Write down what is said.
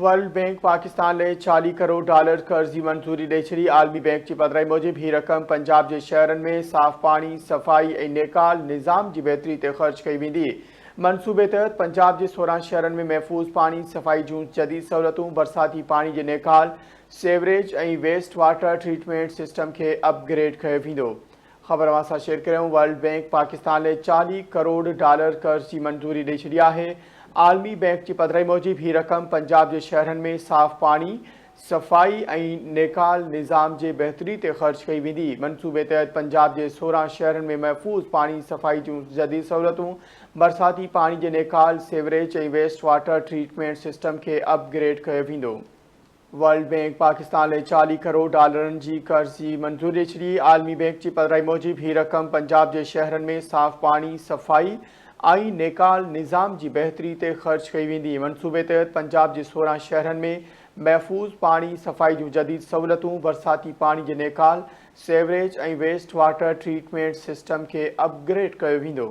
World bank Pakistan لاء 40 crore dollar قرض جي منظوري ڏئي ڇڏي. عالمي بئنڪ جي پڌرائي موجب هي رقم پنجاب جي شهرن ۾ صاف پاڻي، صفائي ۽ نيڪال نظام جي بهتري تي خرچ ڪئي ويندي. منصوبي تحت پنجاب جي 16 شهرن ۾ محفوظ پاڻي، صفائي جون جديد سهولتون، برساتي پاڻي جي نيڪال، sewerage ۽ waste water treatment system کي اپ گريڊ ڪيو ويندو. خبر اوهان سان شيئر ڪريون ورلڊ بئنڪ پاڪستان لاء 40 ڪروڙ ڊالر قرض جي منظوري ڏئي ڇڏي آهي. عالمي بئنڪ جي پڌرائي موجب هي رقم پنجاب جي شهرن ۾ صاف پاڻي، صفائي ۽ نيڪال نظام جي بهتري تي خرچ ڪئي ويندي. منصوبي تحت پنجاب جي 16 شهرن ۾ محفوظ پاڻي، صفائي جون جديد سهولتون، برساتي پاڻي جي نيڪال، sewerage ۽ waste water treatment system کي اپ گريڊ ڪيو ويندو. ورلڊ بئنڪ پاڪستان لاء 40 ڪروڙ ڊالرن جي قرض جي منظوري ڏئي ڇڏي. عالمي بئنڪ جي پڌرائي موجب هي رقم پنجاب جي شهرن ۾ صاف پاڻي، صفائي ۽ نيڪال نظام جي بهتري تي خرچ ڪئي ويندي. منصوبي تحت پنجاب جي 16 شهرن ۾ محفوظ پاڻي، صفائي جون جديد سهولتون، برساتي پاڻي جي نيڪال، sewerage ۽ waste water treatment system کي اپ گريڊ ڪيو ويندو.